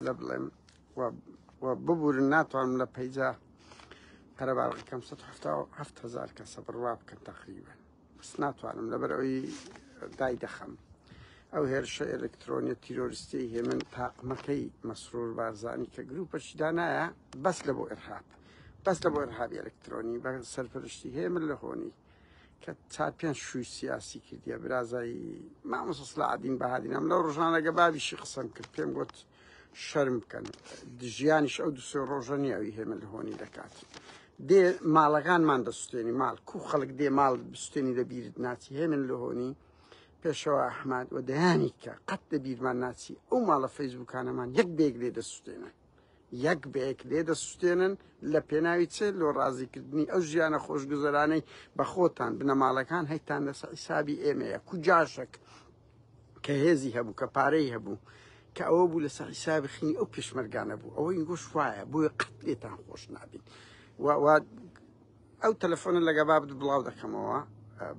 مەسەلە بڵێم و ببورن ناتوانم لە پەیجا قەرەباڵغەکەم 177 هزار کەسە بڕوا بکەن تقریبا بەس ناتوانم لەبەر ئەوی دای دەخەم ئەو هێرشە ئەلکترۆنیە تیرۆریستی هێمن تاقمەکەی مەسرور بارزانی کە گروپەشی دانایە بەس لە بۆ ئرهاب بەس لە بۆ ئرهابی ئەلکترۆنی بە سەرپەرشتی هێمن لە هۆنی کە چار پێنج شووی سیاسی کردیە برازای مامۆستا سلاعدین بەهادینم لەو ڕۆژانەگە بابیشی قسەم کرد پێم گوت شەرم بکەن ژیانیش ئەو دوسێ ڕۆژە نیە ئەوی هێمە لە هۆنی دەکات دێ ماڵەکانمان دەستێنی ماڵ کو خەڵک دێ ماڵ بستێنی لە بیرت ناچی هێمن لە هۆنی پێشەوە ئەحمد و دەیانی کە قەت لە بیرمان ناچی ئەو ماڵە فەیسبوکانەمان یەک بێک لێ دەسوتێنن یەک بە یەک لێ دەسوتێنن لە پێناوی چ لۆ ڕازیکردنی ئەو ژیانە خۆشگوزەرانەی بە خۆتان بنەماڵەکان هەیتان لەسەر حیسابی ئێمەیە کو جاشێک کە هێزی هەبوو کە پارەی هەبوو کە ئەوە بوو لەسەر حیسابی خینی ئەو پێشمەرگانە بوو ئەوە ئینگۆش وایە بۆیە قەت لێتان خۆش نابین و ئەو تەلەفۆنە لەگە بابت بڵاو دەکەمەوە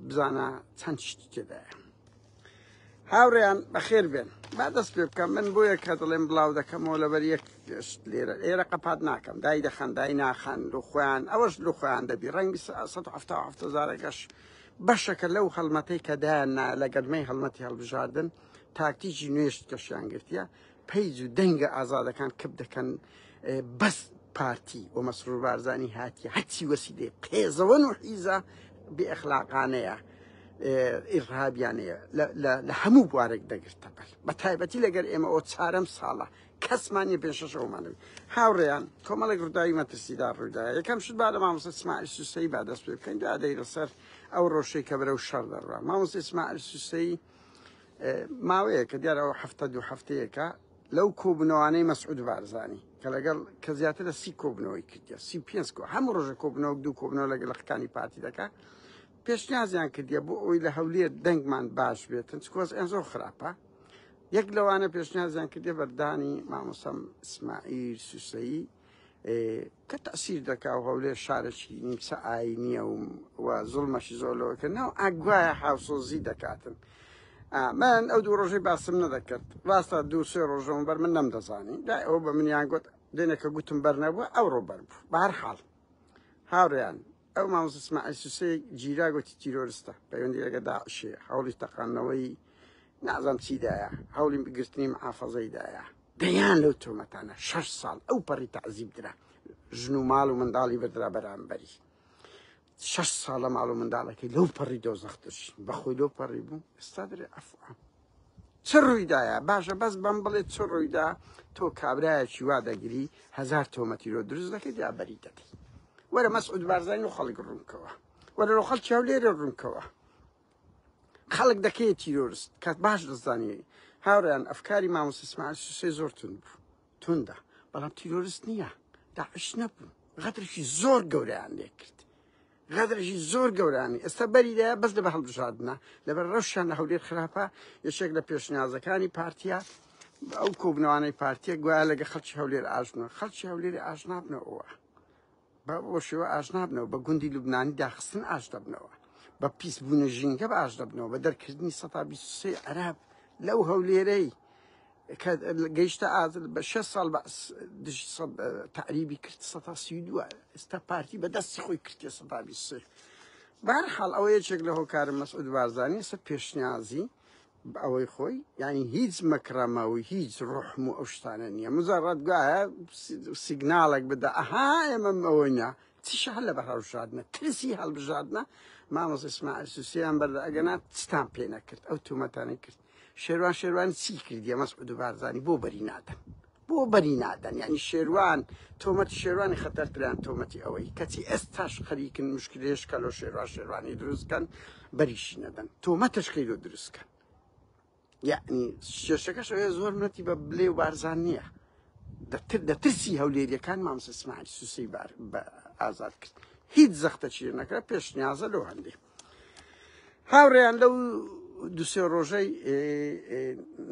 بزانە چەند شتی تێدایە هاوڕێیان بەخێر بێن با دەست پێ بکەم من بۆیە کە دەڵێم بڵاو دەکەمەوە لەبەر یەک شت لێرە ئێرە قەپات ناکەم دای دەخەن دای ناخەن لۆ خۆیان ئەوەش لۆ خۆیان دەبی ڕەنگی 177 هزارەکەش بەشەکە لەو هەڵمەتەی کە دایان نا لە گەرمەی هەڵمەتی هەڵبژاردن تاکتیکی نوێشت کەشیان گرتیە پەیج و دەنگە ئازادەکان کپ دەکەن بەس پارتی و مەسرور بارزانی هاتیە هەرچی وەسیلەی قێزەوەن و حیزە بێ ئەخلاقانەیە ئیرهابیانەیە لە هەموو بوارێک دەگرتە بەر بە تایبەتی لەگەر ئێمە ئەو چارەم ساڵە کەسمان نیە پێ شەش ئەومانەوی هاوڕێیان کۆمەڵێک ڕووداوی مەترسیدار ڕوویدا یەکەم شت با لە مامۆستا ئیسماعیل سوسەیی با دەست پێ بکەین دوا دەی لەسەر ئەو ڕۆژەی کە بەرەو شەڕ دەڕوا مامۆستا ئیسماعیل سوسەیی ماوەیە کە دیارە ئەو هەفتە دوو هەفتەیەکە لەو کۆبوونەوانەی مەسعود بارزانی کە لەگەڵ کە زیاتر لە 30 کۆبوونەوەی کردیە 35 کۆ هەموو ڕۆژە کۆبوونەوە دوو کۆبوونەوە لەگەڵ لقەکانی پارتی دەکا پێشنیازیان کردیە بۆ ئەوەی لە هەولێر دەنگمان باش بێتن چکۆز ئێن زۆر خراپە یەک لەوانە پێشنیازیان کردیە بەردانی مامۆستا ئیسماعیل سوسەیی کە تەسیر دەکا و هەولێر شارێکی نیمچە ئاینیە و و زوڵمەشی زۆر لەوە کرد ناو ئاگوایە هاوسۆزی دەکاتن من ئەو دوو ڕۆژەی باسم نەدەکرد ڕاستە دوو سێ ڕۆژەوە بەر من نەمدەزانی دای ئەوە بە منیان گوت دێنێکە گوتم بەر نەبووە ئەو ڕۆ بەر بوو بە هەر حاڵ هاوڕێیان ئەو مامۆستا ئیسماعیل سوسەی گیرا گوتی تیرۆرستە پەیوەندی لەگە داعشێ هەوڵی تەقاندنەوەی نازم چی دایە هەوڵی گرتنی محافەزەی دایە دەیان لەو تۆمەتانە شەش ساڵ ئەو پەڕی تەعزیب درا ژن و ماڵ و منداڵی بردرا بەرامبەری شەش ساڵە ماڵ و منداڵەکەی لەو پەڕی دۆزەخ دەژین بەخۆی لەو پەڕی بوو ئێستا درێ عەفو چ ڕوویدایە باشە بەس بەم بڵێ چ ڕوویدا تۆ کابرایەکی وا دەگری هەزار تۆمەتی لۆ دروست دەکەیت یا بەری دەدەی وەرە مەسعود بارزانی و خەڵک ڕوونکەوە وەرە لۆ خەڵکی هەولێرە ڕوونکەوە خەڵک دەکەیە تیرۆرست کات باش دەزانی هاوڕیان ئەفکاری مامۆستا ئیسماعیل سوسەی زۆر تون بوو توندە بەڵام تیرۆرست نییە داعش نەبوو غەدرێکی زۆر گەورەیان لێ کرد غەدرێکی زۆر گەورانی ئێستا بەریدایە بەس لە بە هەڵبژاردنە لەبەر ڕەوشیان لە هەولێر خراپە یەکێک لە پێشنیازەکانی پارتیا ئەو کۆبنەوانەی پارتیە گوایە لەگە خەڵکی هەولێر ئاشنا خەڵکی هەولێر ئاشنابنەوە بە شێوە ئاشنابنەوە بە گوندی لوبنانی داخستن ئاش دەبنەوە بە پیس بوونە ژینگە بە ئاش دەبنەوە بە دەرکردنی 123 عەرەب لەو هەولێرەی کە گەیشتە ئازل بە 6 ساڵ بەعس دژی تەعریبی کرد 132 ئێستا پارتی بە دەستی خۆی کردێ 123 بەهەرحاڵ ئەوە یەکێک لە هۆکارە مەسعود بارزانی سەر پێشنیازی ئەوەی خۆی یعنی هیچ مەکرەمە و هیچ ڕحم و ئەو شتانە نییە مجرد گوایە سیگناڵێک بدە ئەها ئێمە ئەوەی نا چیشە هەر لە بە هەڵبژاردنە ترسی هەڵبژاردنە مامۆستا ئیسماعیل سوسیان بەردا ئەگەنا چتان پێ نەکرد ئەو تومەتانەی کرد شێروان شێروان چی کردیە مەسعود بارزانی بۆ بەری نادەن بۆ بەری نادەن یعنی شێروان تۆمەتی شێروانی خەتەرتریان تۆمەتی ئەوەی کەچی ئێستاش خەریکن مشکلێش کە لۆ شێروان شێروانی دروستکەن بەریشی نەدەن تۆمەتش خیلۆ دروستکەن یعنی کێشەکەش ئەوەیە زۆر منەتی بە بلێ و بارزان نییە دەتر دەترسی هەولێریەکان مامۆستا ئیسماعیل سوسەی بار بە ئازاد کرد هیچ زەختەکی نەکرا پێشنیازە لۆ هەندێ هاوڕێیان لەو دوسێ ڕۆژەی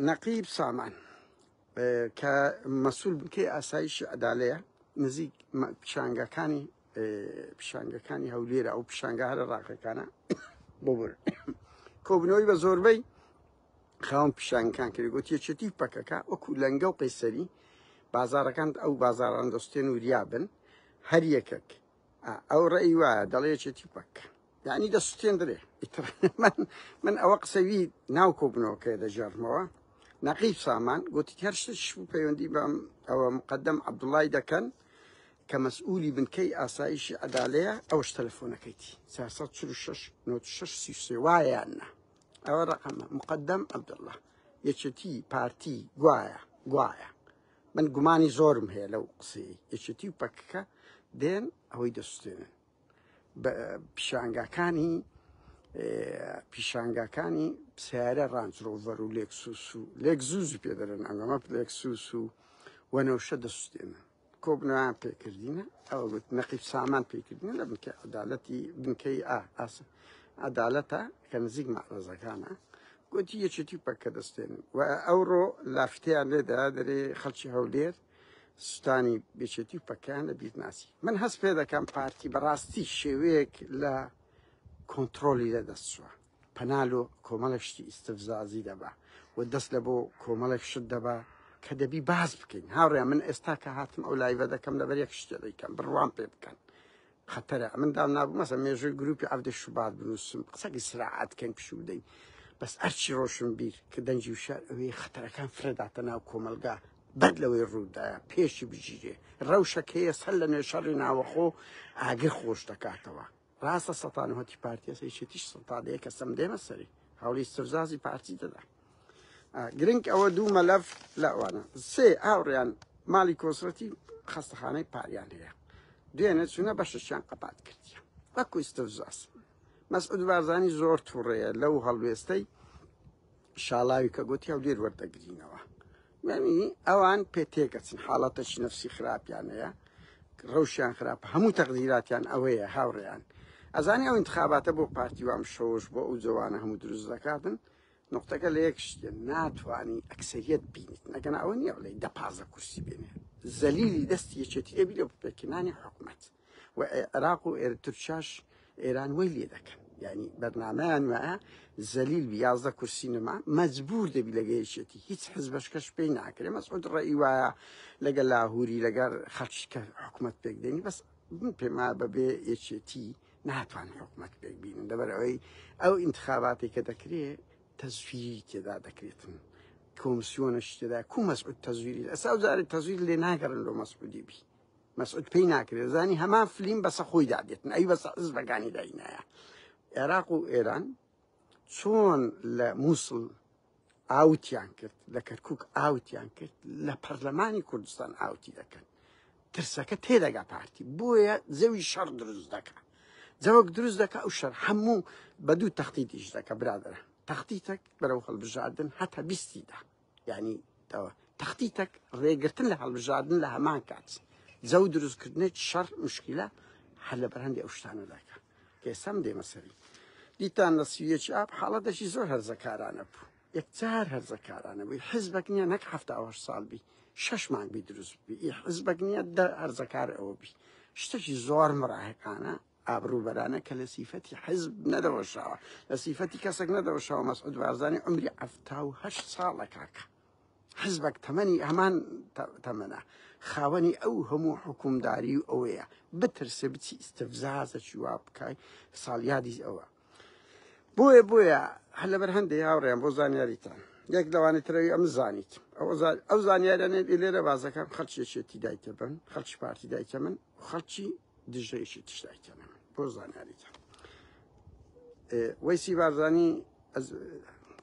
نەقیب سامان کە مەسول بکەی ئاسایشی عدالەیە نزیک پیشانگەکانی پیشانگەکانی هەولێرە ئەو پیشانگە هەرە ڕاقەکانە ببور کۆبنەوەی بە زۆربەی خاوەن پیشانگەکان کرد گوت یەکێتی پەکەکە وەکو لەنگە و قەیسەری بازارەکان ئەو بازاران دەستێن وریا بن هەر یەکێک ئەو ڕێی وایە دەڵێ یەکێتی پەک یعنی دەسوتێندرێ ئیتر من من ئەوە قسەوی ناو کۆبنەوەکەی دەژێڕمەوە نەقیب سامان گوتی هەر شتێکیش بوو پەیوەندی بەم ئەوە مقدم عەبدوڵای دەکەن کە مەسئولی بنکەی ئاسایشی عەدالەیە ئەوش تەلەفۆنەکەیتی 446 96 33 وایە یان نا ئەوە ڕقەمە مقدم عەبدوڵڵا یەکێتی پارتی گوایە گوایە من گومانی زۆرم هەیە لەو قسەی یەکێتی و پەکەکە دێن ئەوەی دەسوتێنن پیشانگاکانی پیشانگاکانی سیارە ڕانج ڕۆڤەر و لێکسوس و لێکزوز پێ دەرن ئەمە لێکسوس و وەنەوشە دەسوتێنن کۆبنەوەیان پێکردینە ئەوە گوت نەقیب سامان پێکردینە لە بنکەی عدالەتی بنکەی ئا ئاس عدالەتە کە نزیک مەعرەزەکانە گوتی یەکێتی پەکە دەستێن و ئەوڕۆ لافتیان لێدا دەرێ خەڵکی هەولێر سوتانی یەکێتی و پەکەیان لە بیر ناسی من هەست پێ دەکەم پارتی بەڕاستی شێوەیەک لە کۆنتترۆلی لە دەست چووە پەنا لۆ کۆمەڵێک شتی ئیستفزازی دەبا و دەست لە بۆ کۆمەڵێک شت دەبا کە دەبی باز بکەین هاوڕێ من ئێستا کە هاتم ئەو live ە دەکەم لەبەر یەک شتێ دەیکەم بڕوام پێ بکەن خەتەرە من دام نابوو مەسە مێژووی گروپی عەبدە شوبات بنووسم قسەکی سراعەت کەین پشوو بدەین بەس ئەرچی ڕۆشن بیر کە دەنگی وشار ئەوەی خەتەرەکان فرەداتە ناو کۆمەلگا بەر لەوەی ڕوودایە پێشی بگیرێ ڕەوشەکەیە سەر لە نوێ شەڕی ناوەخۆ ئاگر خۆش دەکاتەوە ڕاستە سەتانهتی پارتیە یەکێتیش سەتادەیە کە سەم دێمە سەری هەوڵی استفزازی پارتی دەدا گرنگ ئەوە دوو مەلەف لە ئەوانە سێ هاوڕیان ماڵی کۆسرەتی خەستەخانەی پاریان هەیە دوێنێ چوونە بەشەشیان قەپات کردیە وەکو استفزاز مەسعود بارزانی زۆر تووڕەیە لەو هەڵوێستەی شاڵاوی کە گوتی هەولێر وەردەگرینەوە یعنی ئەوان پێ تێکەچن حاڵەتەکی نفسی خراپیان هەیە ڕەوشیان خراپ هەموو تەقدیراتیان ئەوەیە هاوڕێیان ئەزانی ئەو انتخاباتە بۆ پارتی وام شەوش بۆ ئەو جوانە هەموو دروست دەکاتن نقطەکە لە یەک شتێ ناتوانانی ئەکسەریەت بینیت نەگەن ئەوە نییە بڵێ دە پازە کورسی بێنێ زەلیلی دەستی یەکێتی ئەبی لە پێکهێنانی حکومەت و عێراق و ئێر تورکیاش ئێران وەی لێ دەکەن یعنی بەرنامەیان وایە زەلیل بی 11 کورسی نەما مەجبور دەبی لەگە یەکێتی هیچ حزبەشکەش پێی ناکرێ مەسعود ڕەئی وایە لەگەل لاهوری لەگەر خەڵکی کە حکومەت پێک دێنی بەس من پێم وایە بەبێ یەکێتی ناتوان حکومەت پێک بینن لەبەر ئەوەی ئەو ئینتخاباتی کە دەکرێ تەزویری تێدا دەکرێتن کۆمسیۆنش تێدا کو مەسعود تەزویری ئەسا و جارێ تەزویر لێ ناگەڕن لۆ مەسعودی بی مەسعود پێی ناکرێت زانی هەمان فلیم بەسە خۆی دادێتن ئەی بەسە حزبەکانی داینایە عێراق و ئێران چۆن لە مووسڵ ئاوتیان کرد لە کەرکک ئاوتیان کرد لە پەرلەمانی کوردستان ئاوتی دەکەن ترسەکە تێدەگا پارتی بۆیە زەوی شەڕ دروست دەکا جەوەک دروست دەکا ئەو شەر هەموو بە دوو تەختیتیش دەکە برادرە تەختیتەک بەرەو هەڵبژاردن هەتا بیستیدا یعنی ئەوە تەختیتەک ڕێگرتن لە هەڵبژاردن لە هەمان کات جەو دروستکردنێک شەڕ مشکلە هەر لە بەرهەندی ئەو شتانە دەکا کە ئێستا من دێمە سەری دیتان لە سیەکی ئاب حاڵەتێکی زۆر هەرزەکارانە بوو یەکجار هەرزەکارانە بووی حزبێک نییە نەک 78 ساڵ بی شەش مانگ بی دروست بی ئی حزبێک نییە دە هەرزەکار ئەوە بی شتێکی زۆر مراهقانە ئابڕووبەرانە کە لە سیفەتی حزب نەدەوەشاوە لە سیفەتی کەسێک نەدەوەشاوە مەسعود بارزانی عمری 78 ساڵە کاکە حزبێک تەمەنی هەمان تەمەنە خاوەنی ئەو هەموو حکومداری و ئەوەیە بترسێ بچی ئیستفزازە چی وا بکای ساڵیادی ئەوە بۆیە بۆیە هەر لەبەر هەندێ هاوڕێیان بۆ زانیاریتان یەک لەوانەی ترەوی ئەم زانیت ئەو زانیاریانە لێرە بازەکان خەڵکی یەکێتی دایتە بن خەڵکی پارتی دایتە من خەڵکی دژە یەکێتیش دایتە من بۆ زانیاریتان وەیسی بارزانی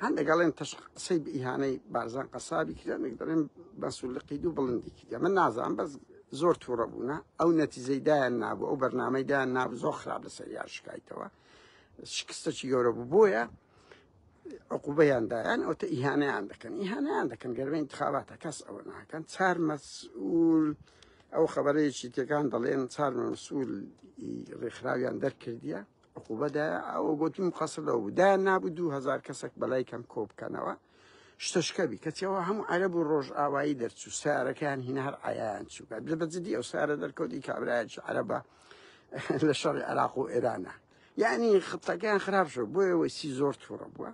هەندێک ئەڵێن قسەی ئیهانەی بارزان قەسابی کرد هەندێک دەڵێن بەسوولقی دوو بڵندی کرد من نازانم بەس زۆر تووڕە بوونە ئەو نەتیزەی دایان نابوو ئەو بەرنامەی دایان نابوو زۆر خراپ لەسەر یان شکایتەوە شکستەکی گەورە بوو بۆیە عقوبەیان دایان ئەوتە ئیهانەیان دەکەن ئیهانەیان دەکەن گەرمە انتخاباتە کەس ئەوە ناکەن چار مەسئول ئەو خبرەیەکی تێکان دەڵێن چار مەسئول ڕێکخراویان دەرکردیە عقوبەدایە ئەوە گوتی مقصر لەوە بوو دایان نابوو 2000 کەسێک بەلای کەم کۆ بکەنەوە شتەشکەبی کەچەوە هەموو عەرەب و ڕۆژئاوایی دەرچوو سارەکەیان هینا هەر ئایان چوو لە بەجدی ئەو سارە دەرکەوتی کابرایەکی عەرەبە لە شەڕی عێراق و ئێرانە یعنی خطەکەیان خراپ شو بۆیە وەسی زۆر تووڕە بووە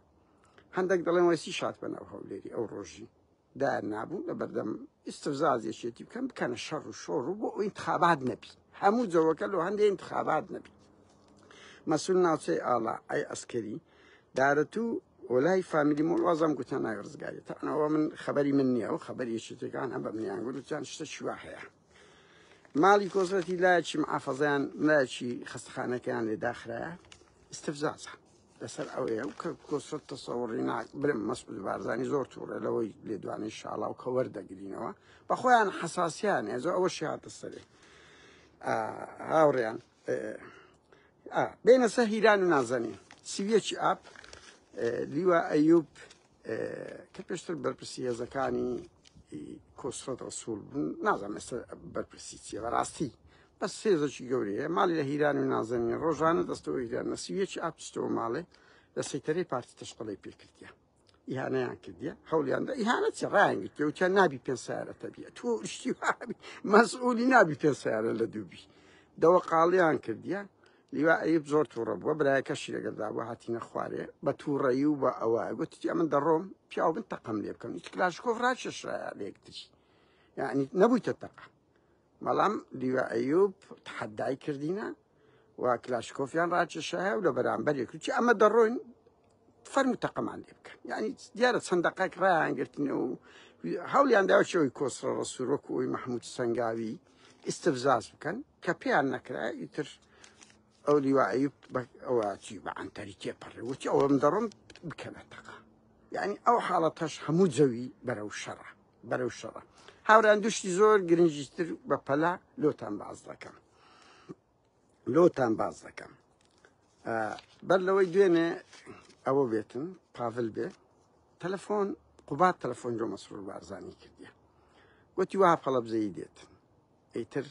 هەندێک دەڵێن وەسی شات بەناو هەولێری ئەو ڕۆژی. دایان نابوو لە بەردەم ئیستفزاز یەکێتی بکەن بکەنە شەڕ و شۆڕ و بۆ ئەو ئینتخابات نەبی هەموو جەوەکە لۆ هەندێ ئینتخابات نەبی مەسول ناوچەی ئاڵا ئەی ئەسکەری دارەتوو وەلای فامیلی مۆڵ وازم گوتیان ناوی ڕزگاری تەعنەوە من خەبەری من نییە و خەبەری یەکێتیەکان هەم بە منیان گوت وتیان شتە چیوا هەیە ماڵی کۆسرەتی لایەکی معافەزیان لایەکی خەستەخانەکەیان لێ داخرایە استفزازە لەسەر ئەوەیە و کە کۆسرەت تەسەوڕی نا برم مەسعود بارزانی زۆر تووڕێ لەوەی لێدوانەی شاڵاو کە وەردەگرینەوە بە خۆیان حەساسیان هەیە زۆر ئەوەشی هاتە سەرێ هاوڕێیان بێنە سەر هیران و نازەنین سیویەکی ئاپ لیوا ئەیوب کە پێشتر بەرپرسی هێزەکانی کۆسرەت ڕسوول بوون نازانم ئێستا بەرپرسی چییە بەڕاستی بەس هێزێکی گەورەیە ماڵی لە هیران و نازەنین ڕۆژانە دەستەوە هیران لە سیویەکی ئاپ چتەوە ماڵێ لە سەیتەرەی پارتی تەشقەڵی پێکردە ئیهانەیان کردیە هەوڵیاندا ئیهانە چی ڕایان گرتیە وتیان نابی پێ سیارە تەبیە تۆ شتی وابی مەسئولی نابی پێ سیارە لە دووبی دەوە قاڵیان کردیە لیوا ئەیب زۆر تووڕە بووە برایەکەشی لەگەڵدا بوو هاتینە خوارێ بە تووڕەیی و بە ئەوە گوتتی ئەمن دەڕۆم پیاو بن تەقەم لێ بکەم هیچ کلاشکۆف ڕاکێشرایە لە یەکتری یعنی نەبوویتە تەقە بەڵام لیوا ئەیوب تحدای کردینە و کلاشکۆفیان ڕاکێشایە و لە بەرامبەر یەکوتی ئەمە دەڕۆین فەرموو تەقەمان لێ بکەن یعنی دیارە چەند دقایک ڕایان گرتنە و هەوڵیان داوە چەوەی کۆسرە ڕەسوور وەکو ئەوی مححمود سەنگاوی ئیستفزاز بکەن کە پێیان نەکرا ئیتر ئەو لیوا ئەیوب ئەوە چی بە عەنتەری تێپەڕێ وتی ئەوەم دەڕۆم بکەنە تەقە یعنی ئەو حاڵەتەش هەموو جەوی بەرەو شەڕە بەرەو شەڕە هاوران دوشتی زۆر گرنگیتر بە پەلە لۆتان باز دەکەم لۆتان باز دەکەم بەر لەوەی دوێنێ ئەوە بێتن پاڤل بێ تەلەفۆن قوبات تەلەفۆن جۆ مەسرور بارزانی کردیە گوتی وەهاب هەڵەبجەیی دێت ئیتر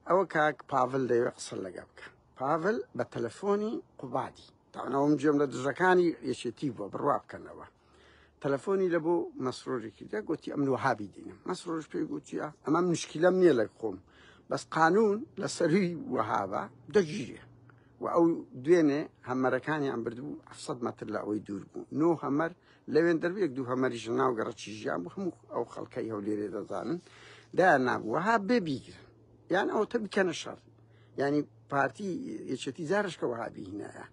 ئەوە کاک پاڤل دەیەوێت قسە لەگە بکە پاڤل بە تەلەفۆنی قوبادی تاوانەوەم گوێم لە دژەکانی یەکێتی بووە بڕوا بکەنەوە تەلەفۆنی لە بۆ مەسرۆری کردە گوتی ئەم وەهابی دینم مەسرۆش پێی گوتیە ئەمە مشکلەم نییە لە خۆم بەس قانون لە سەروی وەهابە دەگیرێ و ئەو دوێنێ هەمەرەکانیان بردبوو 700 مەتر لە ئەوەی دوور بوو نۆ هەمەر لەوێن دەربوو یەک دوو هەمەریش لە ناو گەڕەکی ژیان بوو هەموو ئەو خەڵکەی هەولێرێ دەزانن دایان نابوو وەها بێ بیگرن یان ئەوتە بکەنە شەڕ ینی پارتی یەکێتی جارشکە وەها بیهینایە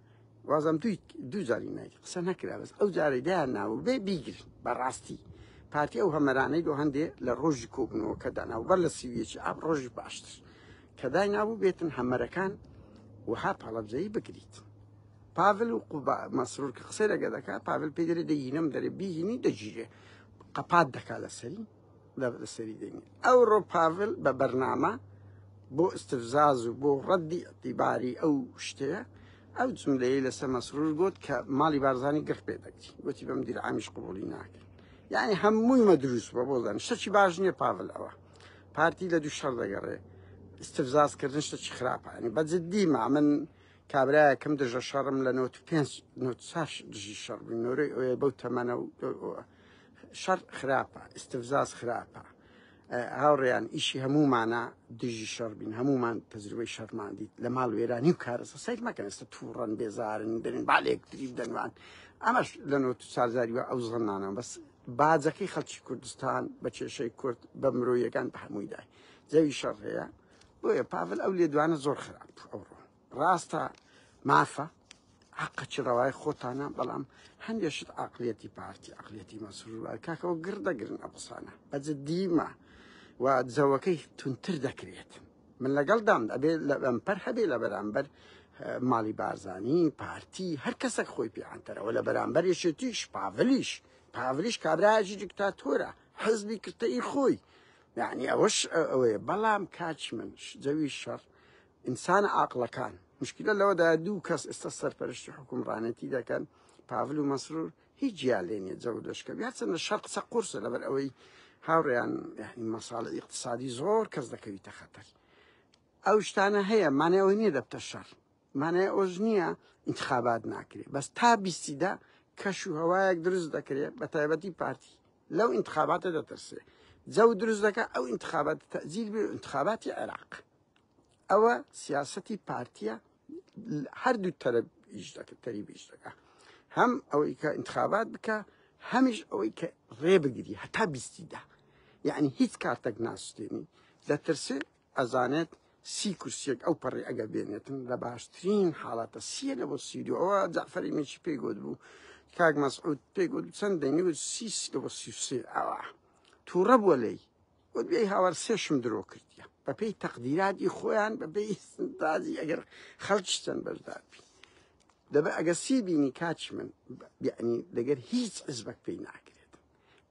وازم دوی دوو جاری نایت قسە نەکرا بەس ئەو جارەی دایان ناوە بێ بیگرن بەڕاستی پارتی ئەو هەمەرانەی لۆ هەندێ لە ڕۆژی کۆبوونەوەکە دانا و بەر لە سیویەکی ئاب ڕۆژی باشتر کە داینابوو بێتن هەمەرەکان وەها پاڵەبجەیی بگریت پاڤل و قوبا مەسرور کە قسەی لەگە دەکات پاڤل پێی دەرێ دەیینم دەرێ بیهینی دەگیرێ قەپات دەکا لەسەری لەسەری دەینی ئەوڕۆ پاڤل بە بەرنامە بۆ استفزاز و بۆ ڕەدی اعتیباری ئەو شتەیە ئەو جملەیە لەسەر مەسرور گوت کە ماڵی بارزانی گرت پێ دەگری گوتی بەم دیرعامیش قبولی ناکەن یعنی هەمووی مە دروست بە بۆ زان شتێکی باش نییە پاڤل ئەوە پارتی لە دوو شەڕ دەگەڕێ استفزاز کردن شتێکی خراپە ینی بە جدی ما من کابرایەکم دژە شەڕم لە نۆت پێنج نۆت چاش دژی شەڕ بووین نۆرەی ئەوێ بەو تەمەنە و شەڕ خراپە ئیستفزاز خراپە هاوڕێیان ئیشی هەموومانە دژی شەڕ بین هەمومان تەجروبەی شەڕمان دیت لە ماڵ وێرانی و کارەسە سەیر مەکەن ئێستا تووڕەن بێزارن دەرن با لێکتری بدەنوان ئەمەش لە نۆت و چارجاری وە ئەو زەنانە بەس باجەکەی خەڵکی کوردستان بە کێشەی کورد بە مرۆیەکان بە هەمووی دای جەوی شەڕ هەیە بۆیە پاڤل ئەو لێدوانە زۆر خراپ ئەوڕۆ ڕاستە مافە حەقە چ ڕەوای خۆتانە بەڵام هەندێک شت عقلیەتی پارتی عقلیەتی مەسرور کاکەەوە گڕ دەگرن ئەو قسانە بە جدیمە و جەوەکەی تونتر دەکرێت من لەگەڵ دام ئەبێ لە ئەمپەر هەبێ لە بەرامبەر ماڵی بارزانی پارتی هەر کەسێک خۆی پێ عەنتەرەوە لە بەرامبەر یەکێتیش پاڤلیش پاڤلیش کابراایکی دیکتاتۆرە حزبی کردەی خۆی یعنی ئەوەش ئەوەیە بەڵام کاچ من جەوی شەڕ ئینسانە عاقڵەکان مشکلە لەوەدا دوو کەس ئێستا سەرپەرشتی حکومڕانێتی دەکەن پاڤل و مەسرور هیچ جیا لێ نییە جەو لەشکە هەرچەندە شەڕ قسە قورسە لەبەر ئەوەی هاوڕێیان یعنی مەساڵە ئیقتصادی زۆر کەس دەکەویتە خەتەر ئەو شتانە هەیە مانای ئەوە نییە دەبتە شەڕ مانای ئەوەش نییە ئینتخابات ناکرێ بەس تا بیستیدا کەش و هەوایەک دروست دەکرێت بە تایبەتی پارتی لەو ئینتخاباتە دەترسێ جەو دروست دەکە ئەو ئینتخابات تەجیل بێ ئینتخاباتی عێراق ئەوە سیاسەتی پارتیە هەردوو تەرەب ئیش دەکە تەریب ئیش دەکە هەم ئەوەی کە ئینتخابات بکە هەمیش ئەوەی کە ڕێ بگری هەتا بیستیدا یعنی هیچ کارتێک ناسوتێنی دەترسێ ئەزانێت سی کورسیەک ئەو پەڕی ئەگە بێنێتن لە باشترین حاڵاتە سیە لە بۆ سیدو ئەوە جعفەری میچی پێی گوت بوو کاک مەسعود پێی گوت چەند دەینی گوت سی لە بۆ 33 ئەوە تووڕە بووە لێی گوت بێی هاوار سێشم درۆ کردیە بەپێی تەقدیراتی خۆیان بەپێی ئستنتاجی ئەگەر خەڵکیش چەند بەشدار بی دەبێ ئەگە سی بینی کاچ من یعنی لەگەر هیچ حزبەک پێی ناکرێت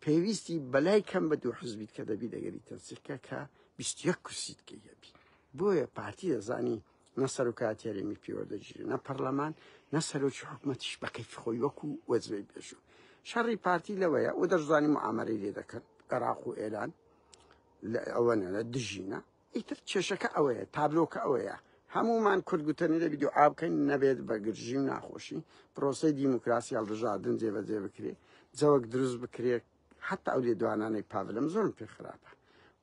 پێویستی بەلای کەم بە دوو حزبیت کە دەبی دەگەری تەنسیقە کە 21 کورسیت کەی هەبی بۆیە پارتی دەزانی نە سەرۆکایەتی هەرێمی پێوە دەگیرێ نە پەرلەمان نە سەرۆکی حکومەتیش بە کەیفی خۆی وەکو وەجبەی پێشوو شەڕی پارتی لەوەیە و دەشزانی معامەرەی لێ دەکەن عێراق و ئێران لە ئەوەنە لە دژینە ئیتر کێشەکە ئەوەیە تابلۆکە ئەوەیە هەمومان کورد گوتەنی دەبی دوعا بکەین نەبێت بە گرژی و ناخۆشی پرۆسەی دیموکراسی هەڵبژاردن جێبەجێ بکرێ جەوەک دروست بکرێت حتا ئەو لێدوانانەی پاڤلم زۆرم پێ خراپە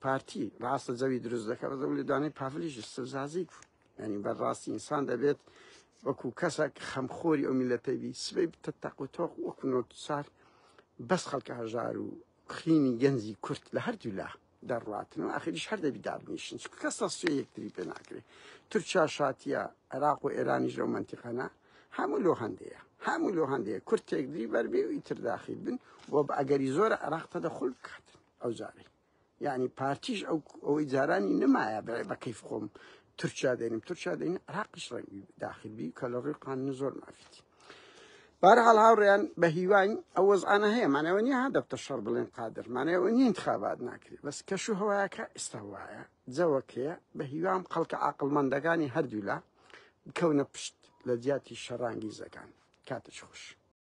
پارتی ڕاستە جەوی دروست دەکە بەس ئەو لێدوانەی پاڤلیش استفزازی بوو یعنی بەڕاستی ئینسان دەبێت وەکو کەسێک خەمخۆری ئەو میلەتەی بی سبەی بتە تەق و تۆق وەکو نۆتسار بەس خەڵکە هەژار و خینی گەنجی کورت لە هەردوو لا دەڕواتن و ئاخریش هەر دەبی دابنیشن چونکە کەس تەسفیە یەکتری پێ ناکرێ تورکیا شاتیە عێراق و ئێرانیش لەو مەنتیقەنە هەموو لۆ هەندەیە هەموو لۆ هەندەیە کورد تێکدری بەربێ و ئیتر داخیل بن و بە ئەگەری زۆرە عێراق تەدەخول بکات ئەو جارەی یعنی پارتیش ئەو ئەوەی جارانی نمایە بڵێ بە کەیف خۆم تورکیا دێنم تورکیا دێنم عراقیش ڕەنگی داخل بی کە لە ڕووی قانون زۆر مافیتی بارحاڵ هاوڕێیان بە هیواین ئەو وەزعانە هەیە مانەوە نییە ها دەبتە شەڕ بڵێن قادر مانەوە نییە انتخابات ناکرێت بەس کەش و هەوایەکە ئێستا وایە جەوەکەیە بە هیوام خەڵکە عاقڵمەندەکانی هەردوولا بکەونە پشت لە جیاتی شەڕانگیزەکان کاتش خوش.